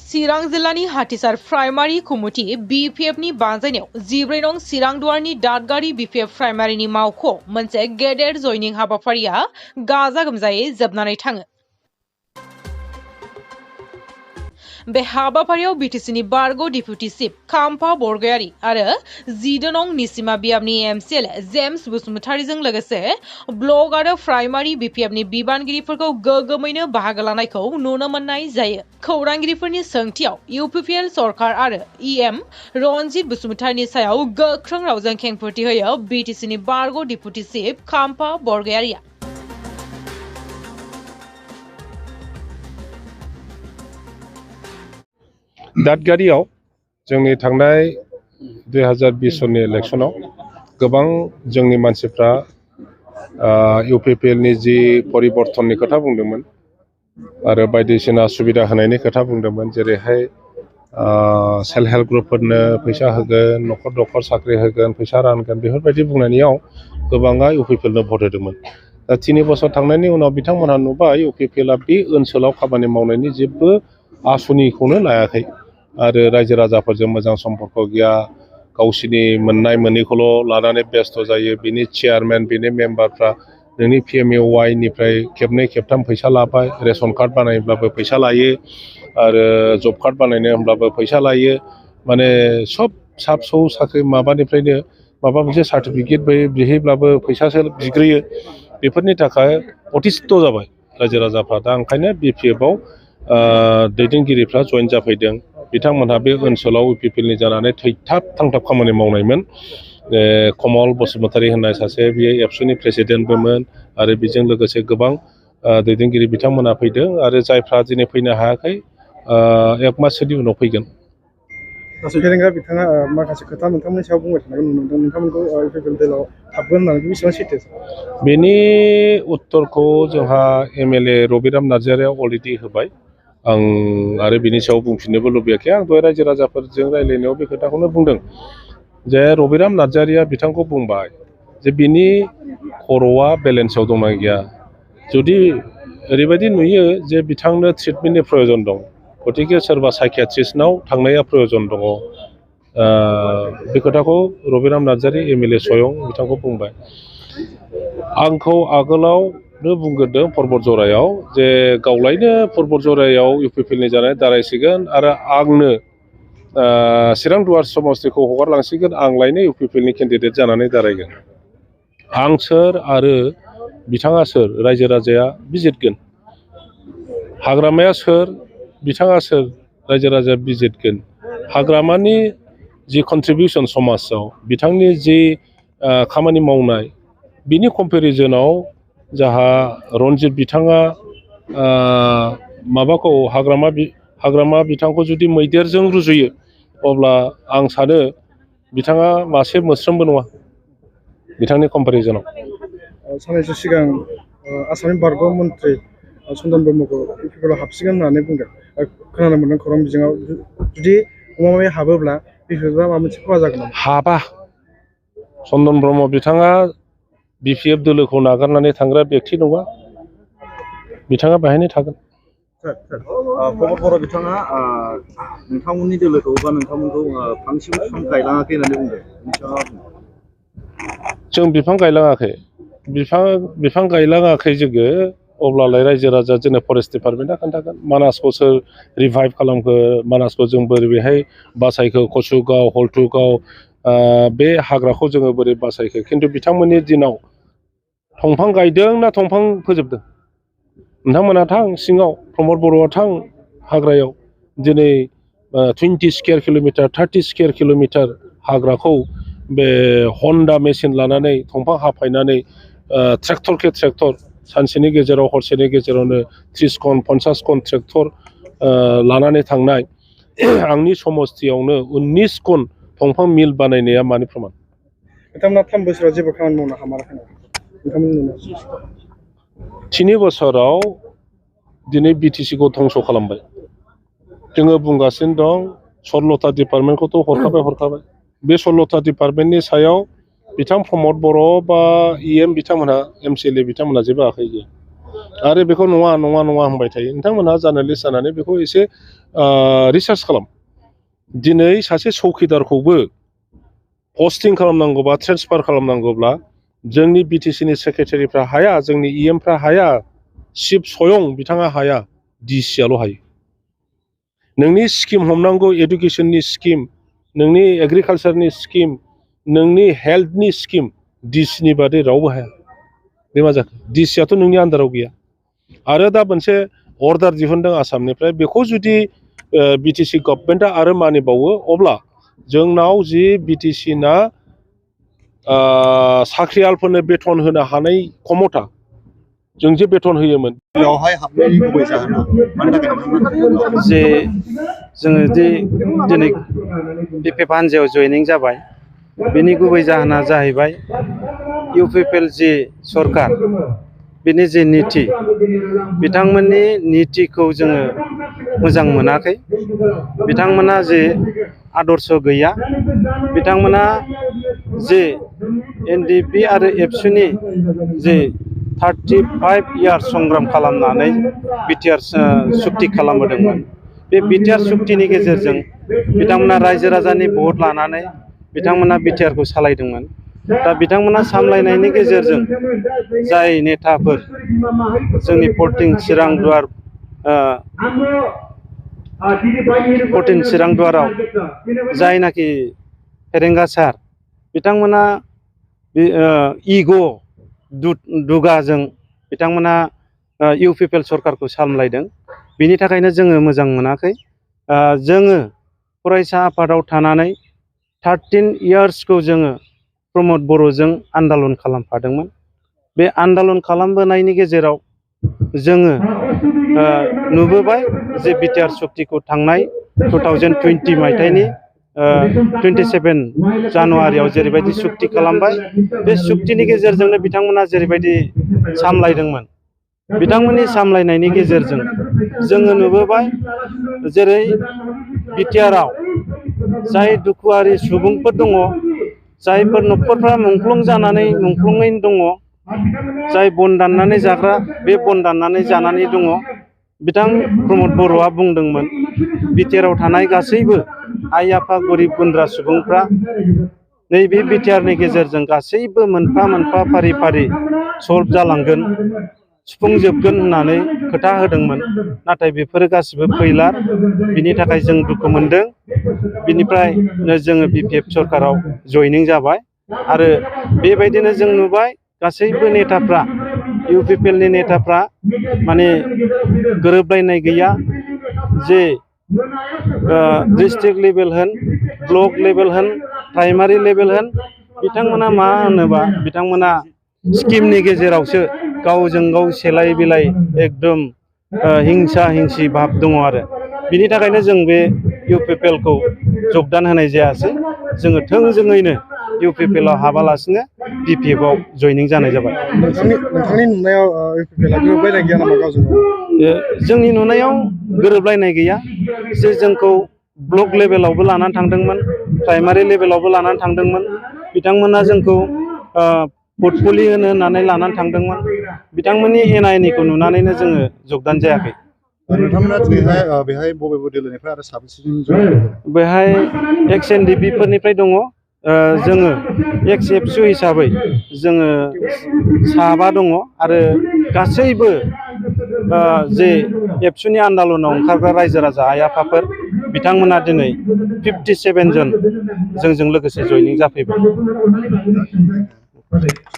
चिरां जिल्लानि हाथिसार primary committee बिपिएफनि बानजायनायाव 14 नं चिरां दुवारनि दादगारि बिपिएफ प्राइमारिनि मावख'आव मोनसे गेदेर जयनिं हाबाफारिया गाजा गोमजायै जोबनानै थाङो। बे हाबाफारियाव बिटिसिनि बारग' डिप्युटि चिफ खाम्फा बरगयारी आरो 14 नं निसिमा बियाबनि एमसिएलए जेम्स बसुमतारीजों लोगोसे ब्लक आरो प्राइमारि बिपिएफनि बिबानगिरिफोरखौ गोगोमैनो बाहागो लानायखौ नुनो मोननाय जायो। खौरांगिरिफोरनि सोंथियाव इउपिपिएल सरकार आरो इएम रनजित बसुमतारीनि सायाव गोख्रों रावजों खेंफोरथि होयो बिटिसिनि बारग' डिप्युटि चिफ खाम्फा बरगयारीआ। दादगारियाव जोंनि थांनाय 2020 सननि इलेक्शनाव गोबां जोंनि मानसिफ्रा इउपिपिएलनि जि परिबर्तननि खोथा बुंदोंमोन आरो बायदिसिना सुबिदा होनायनि खोथा बुंदोंमोन, जेरैहाय सेल्फ हेल्प ग्रुपफोरनो फैसा होगोन, न'खर न'खर साख्रि होगोन, फैसा रानगोन, बेफोरबायदि बुंनायाव गोबाङा इउपिपिएलनो भट होदोंमोन। दा 3 बोसोर थांनायनि उनाव बिथांमोनहा नुबाय इउपिपिएलआ बे ओनसोलाव खामानि मावनायनि जेबो आसुनिखौनो लायाखै आरो रायजो राजाफोरजों मोजां सम्पर्क गैया, गावसिनि मोननाय मोनैखौल' लानानै बेस्थ' जायो। बिनि चेयारमेन, बिनि मेम्बारफ्रा नोंनि PMAY-निफ्राय खेबनै खेबथाम फैसा लाबाय, रेशन कार्ड बानायब्लाबो फैसा लायो आरो जब कार्ड बानायनो होनब्लाबो फैसा लायो। माने सब फिसा फिसौ साख्रि माबानिफ्रायनो माबा मोनसे सार्टिफिकेट बिहैब्लाबो फैसासो बिग्रोयो। बेफोरनि थाखाय अतिस्थ जाबाय रायजो राजाफ्रा। दा ओंखायनो बिपिएफआव दैदेनगिरिफ्रा जइन जाफैदों। बिथांमोनहा बे ओनसोलाव इउपिपिएलनि जानानै थैथाब थांथाब खामानि मावनायमोन। कमल बसुमतारी होननाय सासे बियो एबसुनि प्रेसिडेन्टबोमोन आरो बेजों लोगोसे गोबां दैदेनगिरि बिथांमोना फैदों आरो जायफ्रा दिनै फैनो हायाखै 1 माससोनि उनाव फैगोन। गेरेंगा बिथाङा माखासे खोथा नोंथांमोननि सायाव बुंबाय थानायखौ नुनो मोनदों, नोंथांमोनखौ इउपिपिएल दलाव हाबगोन होननानै बेसेबां सैथो? बेनि उत्तरखौ जोंहा एमएलए रबिराम नार्जारिया अलरेडि होबाय। आं आरो बिनि सायाव बुंफिननोबो लुबैयाखै। आं दहाय रायजो राजाफोरजों रायज्लायनायाव बे खोथाखौनो बुंदों जे रबिराम नार्जारिया बिथांखौ बुंबाय जे बिनि खर'आ बेलेन्सआव दंना गैया। जुदि ओरैबायदि नुयो जे बिथांनो ट्रिटमेन्टनि प्रयजन दं, गतिके सोरबा साइकियाट्रिस्टनाव थांनाया प्रयजन दङ। बे खोथाखौ रबिराम नार्जारि एमएलए स्वयं बिथांखौ बुंबाय। आंखौ आगोलावनो बुंग्रोदों परबत जरायाव जे गावलायनो परबत जरायाव इउपिपिएलनि जानाय दारायसिगोन आरो आंनो चिरां दुवार समस्तिखौ हगारलांसिगोन, आंलायनो इउपिपिएलनि केन्डिडेट जानानै दारायगोन। आं सोर आरो बिथाङा सोर, रायजो राजाया बिजिरगोन। हाग्रामाया सोर, बिथाङा सोर, रायजो राजाया बिजिरगोन। हाग्रामानि जि कन्ट्रिबिउसन समाजाव बिथांनि जि खामानि मावनाय, बिनि कम्पेरिजनाव जाहा रनजित बिथाङा माबाखौ हाग्रामा बिथांखौ जुदि मैदेरजों रुजुयो अब्ला आं सानो बिथाङा मासे मोस्रोमबो नङा बिथांनि कम्पेरिजनाव। साननैसो सिगां आसामनि बारग' मन्त्रि चन्दन ब्रह्मखौ इउपिपिएलआव हाबसिगोन होननानै बुंदों, खोनानो मोनदों खौरां बिजोङाव। जुदि गमामायै हाबोब्ला बिपिएफआ माबा मोनसे खहा जागोन नामा? हाबा। चन्दन ब्रह्म बिथाङा बिपिएफ दोलोखौ नागारनानै थांग्रा बेक्ति नङा, बिथाङा बेहायनो थागोन। प्रमद बर' बिथाङा नोंथांमोननि दोलोखौ बा नोंथांमोनखौ फांसेबो बिफां गायलाङाखै होननानै बुंदों, नोंथाङा जों बिफां गायलाङाखै, बिफां गायलाङाखै जोङो। अब्लालाय रायजो राजा जोंनो फरेस्ट डिपार्टमेन्टआ खोन्थागोन मानासखौ सोर रिभाइभ खालामखो, मानासखौ जों बोरै बेहाय बासायखो, कचुगाव, हल्टुगाव, बे हाग्राखौ जोङो बोरै बासायखो। खिन्थु बिथांमोननि दिनाव दंफां गायदों ना दंफां फोजोबदों? नोंथांमोना थां सिङाव, प्रमद बर'आ थां हाग्रायाव। दिनै 20 स्कुवेर किल'मिटार 30 स्कुवेर किल'मिटार हाग्राखौ बे हन्डा मेसिन लानानै दंफां हाफायनानै ट्रेक्टरखे ट्रेक्टर सानसेनि गेजेराव हरसेनि गेजेरावनो 30 कन 50 कन ट्रेक्टर लानानै थांनाय आंनि समस्तियावनो 19 कन दंफां मिल बानायनाया मानि प्रमान? बिथांमोना 3 बोसोराव जेबो खामानि मावनो हामाराखै नोंथांमोननि नुनायाव? 3 बोसोराव दिनै बिटिसिखौ धंस' खालामबाय। जोङो बुंगासिनो दं 16टा डिपार्टमेन्टखौथ' हरखाबाय। बे 16टा डिपार्टमेन्टनि सायाव बिथां प्रमद बर' बा इएम बिथांमोनहा एमसिएलए बिथांमोनहा जेबो आखाइ गैया। आरो बेखौ नङा नङा नङा होनबाय थायो नोंथांमोनहा जार्नालिस्ट जानानै बेखौ एसे रिसार्च खालाम दिनै सासे चौकिदारखौबो पस्टिं खालामनांगौबा ट्रेन्सफार खालामनांगौब्ला जोंनि बिटिसिनि सेक्रेटारिफ्रा हाया जोंनि इएमफ्रा हाया चिफ सयं बिथाङा हाया डिसिआल' हायो नोंनि स्किम हमनांगौ एडुकेसननि स्किम नोंनि एग्रिकालसारनि स्किम नोंनि हेल्थनि स्किम डिसिनि बादै रावबो हाया बे मा जाखो डिसिआथ' नोंनि आन्दाराव गैया आरो दा मोनसे अर्डार दिहुनदों आसामनिफ्राय बेखौ जुदि बिटिसि गभर्नमेन्टआ आरो मानिबावो अब्ला जोंनाव जि बिटिसिना साख्रियालफोरनो बेथन होनो हानाय क्षमता जों जे बेथन होयोमोन बेवहाय हाबनायनि गुबै जाहोना मानि थाखाय नोंथांमोना जे जोङो दिनै बिपिएफ हान्जायाव जयनिं जाबाय बेनि गुबै जाहोना जाहैबाय इउपिपिएल जि सरकार बिनि जि नीति बिथांमोननि नीतिखौ जोङो मोजां मोनाखै बिथांमोना जे आदर्श गैया बिथांमोना जे एनडिपि आरो एबसुनि जे 35 इयार्स संग्राम खालामनानै बिटिआर सुक्ति खालामबोदोंमोन बे बिटिआर सुक्तिनि गेजेरजों बिथांमोना रायजो राजानि भट लानानै बिथांमोना बिटिआरखौ सालायदोंमोन दा बिथांमोना सामलायनायनि गेजेरजों जाय नेताफोर जोंनि 14 चिरां दुवाराव जायनाखि फेरेंगा सार बिथांमोना इग' दुगाजों बिथांमोना इउपिपिएल सरकारखौ सामलायदों बिनि थाखायनो जोङो मोजां मोनाखै जोङो फरायसा आफादाव थानानै 13 इयार्सखौ जोङो प्रमद बर'जों आन्दालन खालामफादोंमोन बे आन्दालन खालामबोनायनि गेजेराव जोङो नुबोबाय जे बिटिआर सुक्तिखौ थांनाय 2020 मायथाइनि 27 जानुवारियाव जेरैबायदि सुक्ति खालामबाय बे सुक्तिनि गेजेरजोंनो बिथांमोना जेरैबायदि सामलायदोंमोन बिथांमोननि सामलायनायनि गेजेरजों जोङो नुबोबाय जेरै बिटिआरआव जाय दुखुआरि सुबुंफोर दङ जायफोर न'खरफ्रा मुंख्लं जानानै मुंख्लङैनो दङ जाय बन दाननानै जाग्रा बे बन दाननानै जानानै दङ बिथां प्रमद बर'आ बुंदोंमोन बिटिआरआव थानाय गासैबो आइ आफा गरिब गुन्द्रा सुबुंफ्रा नैबे बिटिआरनि गेजेरजों गासैबो मोनफा मोनफा फारि फारि सल्भ जालांगोन सुफुंजोबगोन होननानै खोथा होदोंमोन नाथाय बेफोरो गासिबो फैलार बिनि थाखाय जों दुखु मोनदों बिनिफ्राय जोङो बिपिएफ सरकाराव जयनिं जाबाय आरो बेबायदिनो जों नुबाय गासैबो नेताफ्रा इउपिपिएलनि नेताफ्रा माने गोरोबलायनाय गैया जे डिस्ट्रिक्ट लेभेल होन ब्लक लेभेल होन प्राइमारि लेभेल होन बिथांमोना मा होनोबा बिथांमोना स्किमनि गेजेरावसो गावजों गाव सेलाय बिलाय एकदम हिंसा हिंसि भाब दङ आरो बिनि थाखायनो जों बे इउपिपिएलखौ जगदान होनाय जायासै जोङो थोंजोङैनो इउपिपिएलआव हाबालासिनो बिपिएफआव जयनिं जानाय जाबाय नोंथांनि नुनायाव इउपिपिएलआ गोरोबलायनाय गैया नामा गावजों गाव जोंनि नुनायाव गोरोबलायनाय गैया जे जोंखौ ब्लक लेभेलावबो लानानै थांदोंमोन प्राइमारि लेभेलावबो लानानै थांदोंमोन बिथांमोना जोंखौ पर्टफलि होननानै लानानै थांदोंमोन बिथांमोननि एनायनिखौ नुनानैनो जोङो जगदान जायाखै नोंथांमोना दिनैहाय बेहाय बबे बबे दोलोनिफ्राय आरो साबेसेजों जयेन बेहाय एक्स एनडिपि फोरनिफ्राय दङ जोङो एक्स एबसु हिसाबै जोङो 7 दङ आरो गासैबो जे एबसुनि आन्दालनाव ओंखारग्रा रायजो राजा आइ आफाफोर बिथांमोना दिनै 57 जन जोंजों लोगोसे जयनिं जाफैबाय